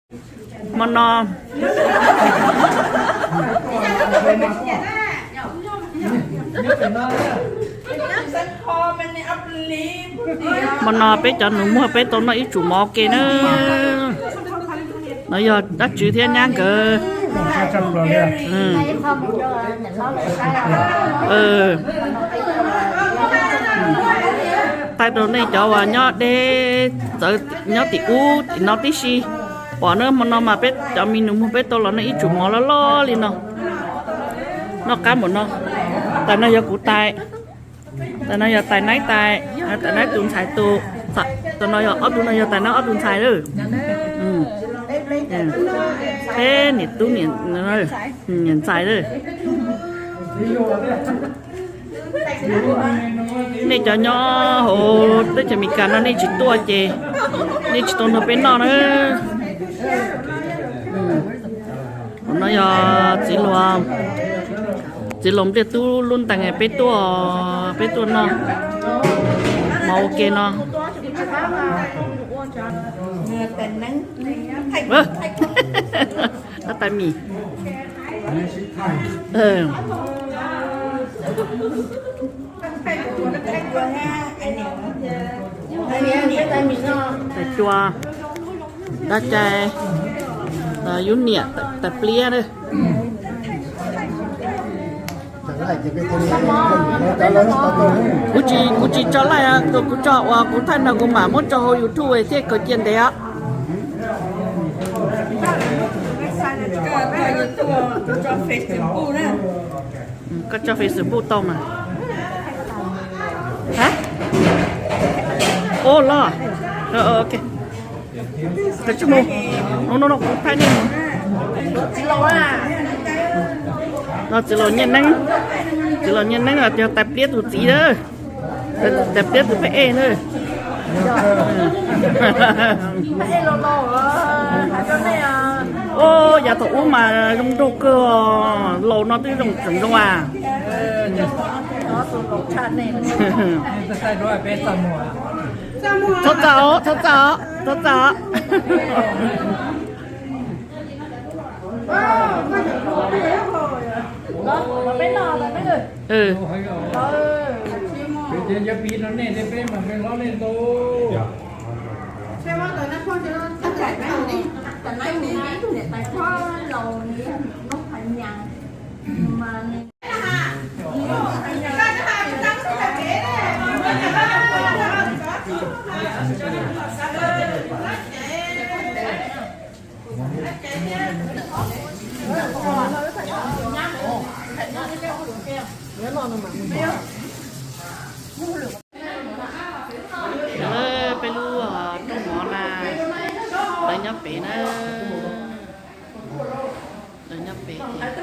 Hmo no, hmo no peb cov nus muag peb tau noj ib tsum mov ua ke na. No yog dab tswv thiab nyab nkawd. Taij rau nej cov uas nyob deb txawv nyob tim ub tim no tib si, pom na, hmo no mas peb cov me nus muag peb tau los noj ib tsum mov loj loj li no. Noj qab npaum no. Tais no yog kuv tais, tais no yog tais naib tais, tais naib tus ntxhais tus, tais no yog ob tug no yog tais naib ob tug ntxhais lawm. Peb niam tub niam ntxhais lawm. Nej cov nyob hauv teb chaws Amelikas no nej tsis tuaj ces nej tsis tau nrog peb noj na. No yog txiv laus, txiv laus Npliaj Tub lub ntees peb tuaj, peb tuaj noj mov ua ke no. Tais mis. Tais cua, dab cai, yub niam, tais pliab. Kuv tsis, kuv tsis tso laij, kuv tso uas kuv thaij no kuv mam muab tso hauv YouTube thiaj khaws cia ntev os. Koj tso Facebook tau mas. Hab, o los, koj tsis mus, no no no kuv thaij nej mus. No txiv laus Nyiaj Neeb, txiv laus Nyiaj Neeb los yog tais pliab tus txiv lawm, tais pliab tus phab ej lawm. Ub, yav thaum ub mas zoo nraug kawg, laus no twb zoo tseem zoo as. Txhob txaus, txhob txaus, txhob txaus. Peb lub rooj mov na, lawv nyob pem na, lawv nyob pem ces